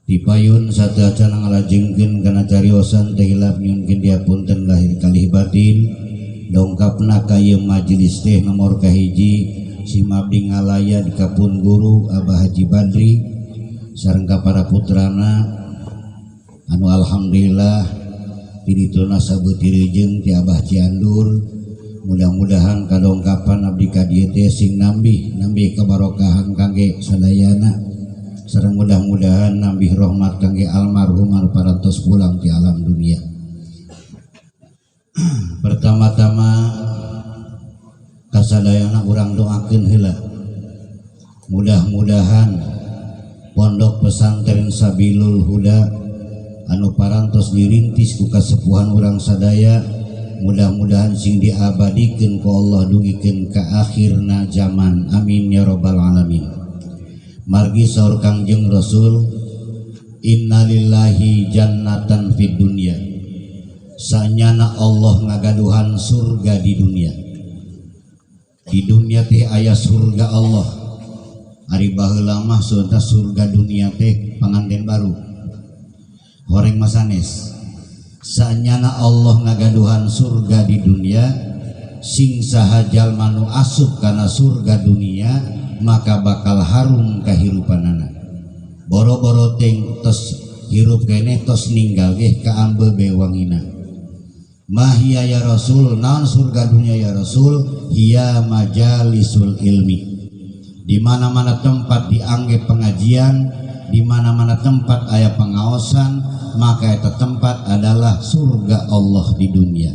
Dipayun sateuacan ngalajengkeun kana cariosan teh hilap nyunkeun diapunten lahir kalih batin. Dongkapna ka ieu majelis teh nomor kahiji sim abdi ngalayad ka pun guru Abah Haji Badri sareng ka para putrana anu alhamdulillah didituna sabeuti reujeng ti Abah Ciandur. Mudah-mudahan kadongkapan abdi ka dieu teh sing nambih nambih kebarokahan kangge sadayana sareng mudah-mudahan nambih rahmat kangge almarhum anu parantos pulang ti alam dunia. Pertama-tama kasadayana urang doakeun heula mudah-mudahan pondok pesantren Sabilul Huda anu parantos dirintis ku kasepuhan urang sadaya mudah-mudahan sing diabadikeun ku Allah dugikeun ka akhirna zaman, amin ya rabbal alamin. Margi saur Kangjeng Rasul, innalillahi jannatan fid dunya, sanyana Allah ngagaduhan surga di dunia. Di dunia teh aya surga Allah. Ari baheula mah surga dunia teh panganten baru horeng masanes. Sanyana Allah ngagaduhan surga di dunia, sing saha jalma nu asup kana surga dunia maka bakal harum kahirupanana. Boro-boro ting tos hirup keneh tos ninggal ge kaambe be wangina. Mahia ya Rasul, naon surga dunia ya Rasul? Hiya majalisul ilmi. Di mana-mana tempat diangge pengajian, di mana-mana tempat aya pengaosan, maka eta tempat adalah surga Allah di dunia.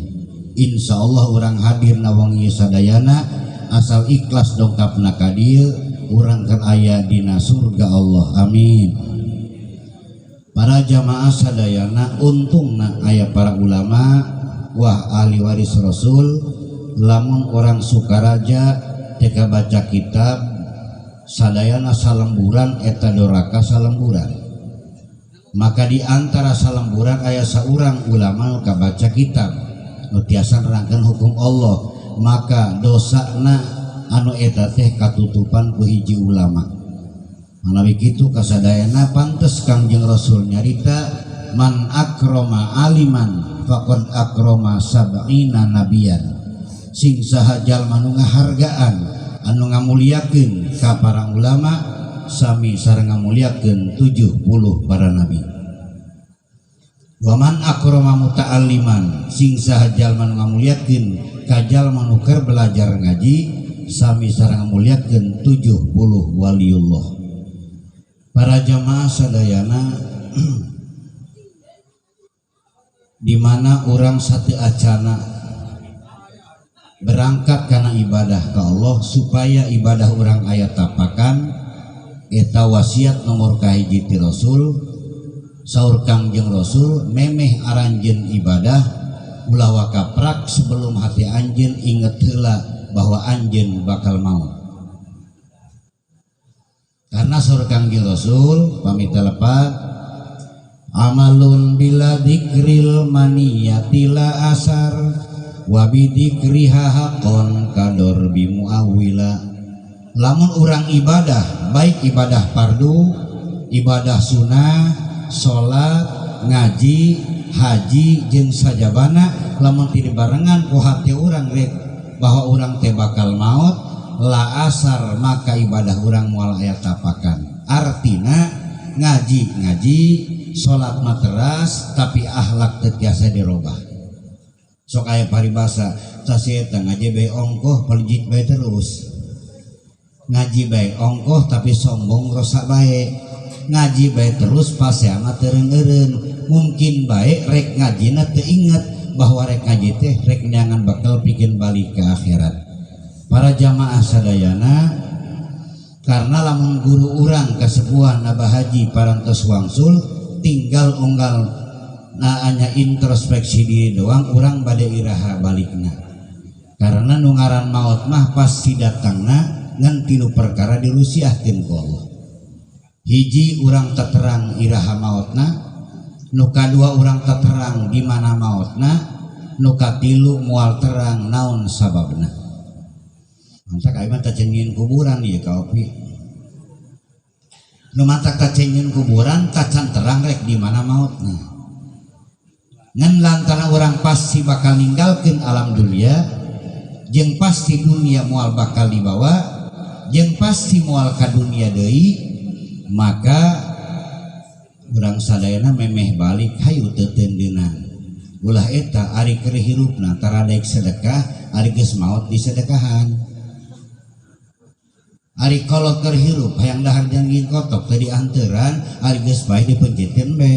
Insya Allah orang hadir nawangi sadayana asal ikhlas dongkapna ka dieu, urang keur aya dina surga Allah, amin. Para jamaah sadayana untungna aya para ulama wah ahli waris Rasul. Lamun orang Sukaraja teka baca kitab sadayana salemburan eta doraka salemburan, maka di antara salemburan aya saurang ulama nu kabaca kitab nu tiasa nerangkeun hukum Allah, maka dosana anu eta teh katutupan ku hiji ulama. Manawi kitu kasadayana pantes Kangjeng Rasul nyarita man akrama aliman faqad akrama sab'ina nabiyan. Sing saha jalma nu ngahargaan anu ngamuliakeun ka para ulama sami sareng ngamuliakeun 70 para nabi. Waman akrama muta'alliman, sing saha jalma nu ngamuliakeun ka jalma nu keur belajar ngaji sami sareng ngamuliakeun 70 waliullah. Para jamaah sadayana di mana urang satu acana berangkat karena ibadah ke Allah supaya ibadah urang aya tapakan eta wasiat nomor kahiji ti Rasul. Saur Kangjeng Rasul memeh aranjeun ibadah ulah wakaprak sebelum hati anjeun inget heula bahwa anjeun bakal maut. Karena saur Kangjeng Rasul pamit lepat amalun bila dikril maniyati la asar wa bidikriha haqqon kador bimuawila. Lamun urang ibadah baik ibadah fardu, ibadah sunnah, salat, ngaji, haji jeung sajabana, lamun teu dibarengan ku hati urang rek bahwa urang teh bakal maut la asar maka ibadah urang moal aya tapakan. Artina ngaji ngaji, salat mah teras tapi akhlak teu tiasa dirobah. Sok aya paribasa tas eta ngaji bae ongkoh palijit bae terus. Ngaji bae ongkoh tapi sombong rosak bae. Ngaji bae terus pasea mah teu eureun. Mungkin bae rek ngajina teu inget bahwa rek ngaji teh rek neangan bakal pikeun balik ke akhirat. Para jamaah sadayana, karena lamun guru urang kasepuhan Abah Haji parantos wangsul tinggal unggal nah hanya introspeksi diri doang urang bade iraha balikna. Karena nu ngaran maot mah pasti datangna ngan tilu perkara dirusiahkeun ku Allah. Hiji urang teterang iraha maotna, nu kadua urang teterang di mana maotna, nu katilu moal terang naon sababna. Mantap aing mah teu kuburan ieu ka opi. Nu matak tacan nyieun kuburan tacan terang rek di mana mautna. Ngan lantaran urang pasti bakal ninggalkeun alam dunia, jeung pasti dunia moal bakal dibawa, jeung pasti moal ka dunia deui, maka urang sadayana memeh balik hayu teu teundeunang. Ulah eta ari keur hirupna tara daek sedekah, ari geus maot disedekahan. Ari kolot keur hirup hayang dahar daging kotok teu dianteran, ari geus bae dipencitkeun be.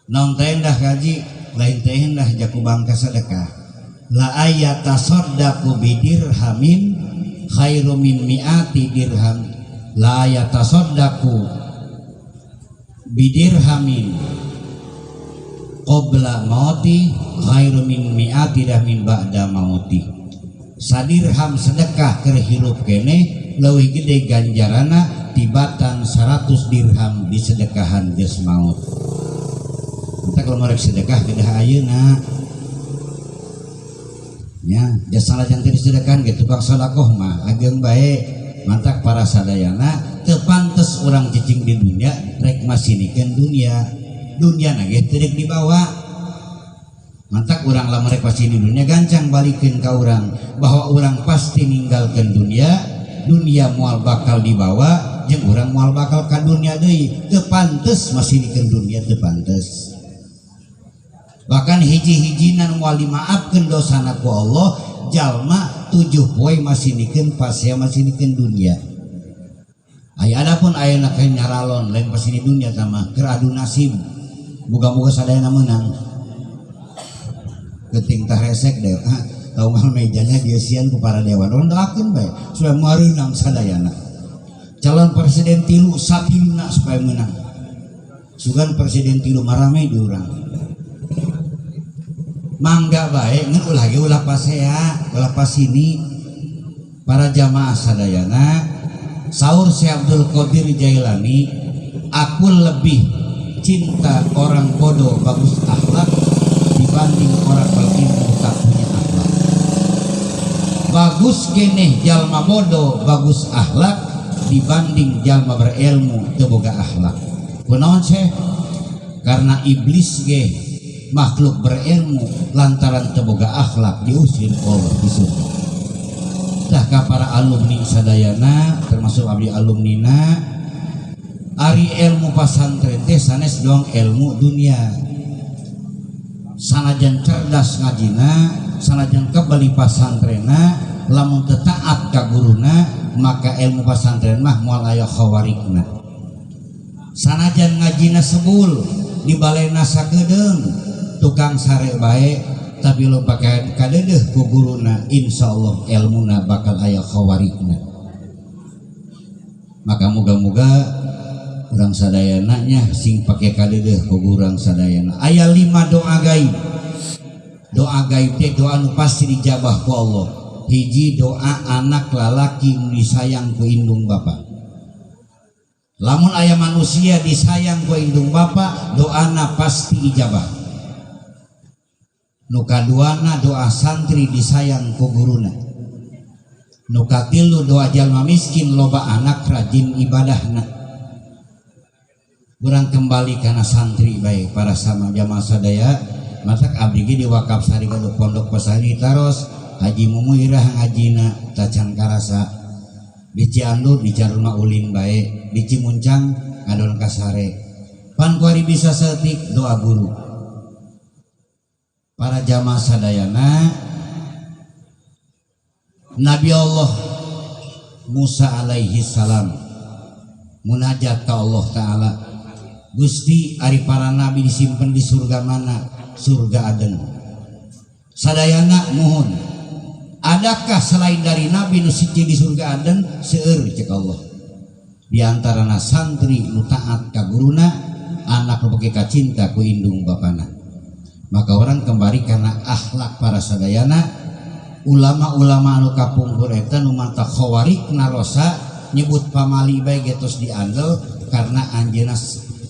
Naon teh endah kaji, lain teh endah jaku bangka sedekah. La ayatasaddaqu bidirhamin khairu min mi'ati dirham. La ayatasaddaqu bidirhamin qabla mauti khairu min mi'ati dirhamin ba'da mauti. Sadirham sedekah keur hirup keneh leuwih gede ganjarana tibatan 100 dirham disedekahan geus maut. Entah kalau mereka sedekah kedah ayeuna nya jasa sanajan teu disedekahan ge tukang sedekah mah ageng bae. Mantak para sadayana teu pantes urang cicing di dunia rek masinikeun dunia. Dunia na ge teu deuk dibawa. Mantak urang lamun rek pasti di dunia gancang balikeun ka urang bahwa urang pasti ninggalkeun dunia, dunia moal bakal dibawa jeung urang moal bakal ka dunia deui. Teu pantes masinikeun dunia, teu pantes. Bahkan hiji-hijinan moal dimaafkeun dosana ku Allah jalma 7 poe masinikeun pasea masinikeun dunia. Aya adapun ayeuna keur nyaralon lain pasini dunia sama keur adu nasib. Moga-moga sadayana meunang. Keting tah resek deh, tahu ngal mejanya dieusian ku para dewan. Urang doakeun bae supaya meunang sadayana. Calon presiden tilu satiluna supaya menang. Sugan presiden tilu marame di urang. Mangga bae ngan ulah ge ulah pasea, ulah pasini. Para jamaah sadayana, saur Syekh Abdul Qadir Jailani, aku lebih cinta orang bodoh bagus akhlak dibanding orang berilmu tak punya akhlak. Bagus keneh jalma bodoh bagus akhlak dibanding jalma berilmu teu boga akhlak. Kunaon Syekh? Karena iblis ge makhluk berilmu lantaran teu boga akhlak diusir Allah di surga. Tah ka para alumni sadayana termasuk abdi alumnina, ari ilmu pasantren teh sanes doang ilmu dunia. Sanajan cerdas ngajina, sanajan kebeli pasantrena, lamun teu taat ka guruna, maka ilmu pasantren mah moal aya khawarikna. Sanajan ngajina sebul, di balena sakedeung, tukang sare bae, tapi lo pakai kadeudeuh ku guruna, insyaallah ilmuna bakal aya khawarikna. Maka moga-moga urang sadayana nya sing pake kadeudeuh ku urang sadayana. Aya 5 doa gaib. Doa gaib teh doa nu pasti dijabah ku Allah. Hiji doa anak lalaki nu disayang ku indung bapa. Lamun aya manusia disayang ku indung bapa, doana pasti ijabah. Nu kaduana doa santri disayang ku guruna. Nu katilu doa jalma miskin loba anak rajin ibadahna. Urang kembali kana santri bae para sama jamaah sadaya. Matak abdi ge di wakaf sari gaduh pondok pesantren taros Haji Mumu irah ngajina tacan karasa. Di Cianjur di Cianjur ulin bae, di Cimuncang ngadon kasare. Pan kuari bisa setik doa guru. Para jamaah sadayana, Nabi Allah Musa alaihi salam munajat ka Allah Ta'ala. Gusti, ari para nabi disimpen di surga mana? Surga Aden. Sadayana muhun. Adakah selain dari nabi nu siji di surga Aden? Seueur cek Allah. Di antarana santri nu taat ka guruna, anak nu pake kacinta ku indung bapana. Maka orang kembali karena akhlak para sadayana, ulama-ulama anu kapungkur eta nu manta khawarij narosa nyebut pamali bae getos diandel karena anjeunna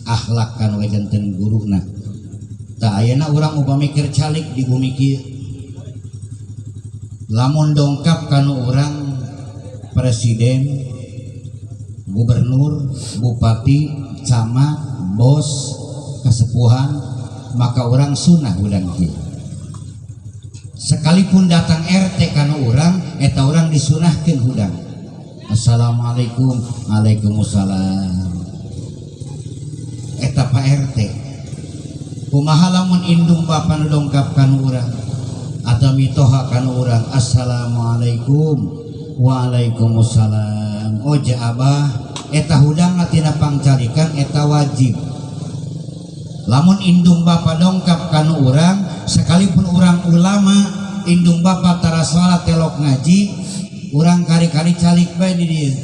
akhlak kanu janten guruna. Tah ayeuna urang upami keur calik di bumi kieu, lamun dongkap kanu urang presiden, Gubernur, bupati, camat, bos, kesepuhan, maka urang sunah hudang kieu. Sekalipun datang RT kana urang, eta urang disunahkeun hudang. Assalamualaikum, waalaikumsalam. Eta Pak RT. Kumaha lamun indung bapa nu dongkap kana urang atau mitoha kana urang, assalamualaikum, waalaikumsalam. Oh ja abah, eta hudang tina pangcalikan eta wajib. Lamun indung bapa dongkap kana urang, sekalipun urang ulama, indung bapa tara salat telok ngaji, urang kari-kari calik bae di dieu.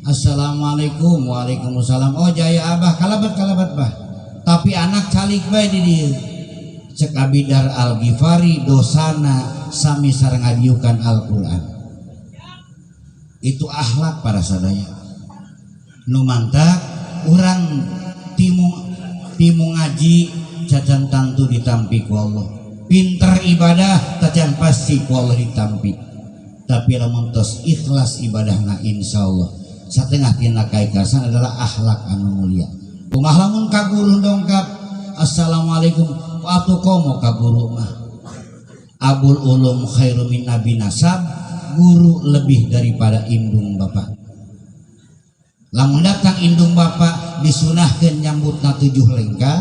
Assalamualaikum, waalaikumsalam. Oh jaya abah, kalabat kalabat bah. Tapi anak calik bae di dieu. Cek Abidar Al Ghifari dosana sami sareng ngadiukan Al-Qur'an. Itu akhlak para sadaya. Nu mantak urang timu timu ngaji cacan tantu ditampi ku Allah. Pinter ibadah tacan pasti ku Allah ditampi. Tapi lamun tos ikhlas ibadahna insyaallah satengah tina kaikhlasan adalah akhlak anu mulia. Kumaha lamun ka guru dongkap assalamualaikum atuh komo ka guru mah. Abul ulum khairu min nabi nasab, guru lebih daripada indung bapak. Lamun datang indung bapak disunahkeun nyambutna 7 lengkah,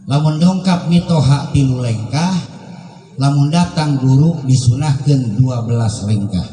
lamun dongkap mitoha 3 lengkah, lamun datang guru disunahkeun 12 lengkah.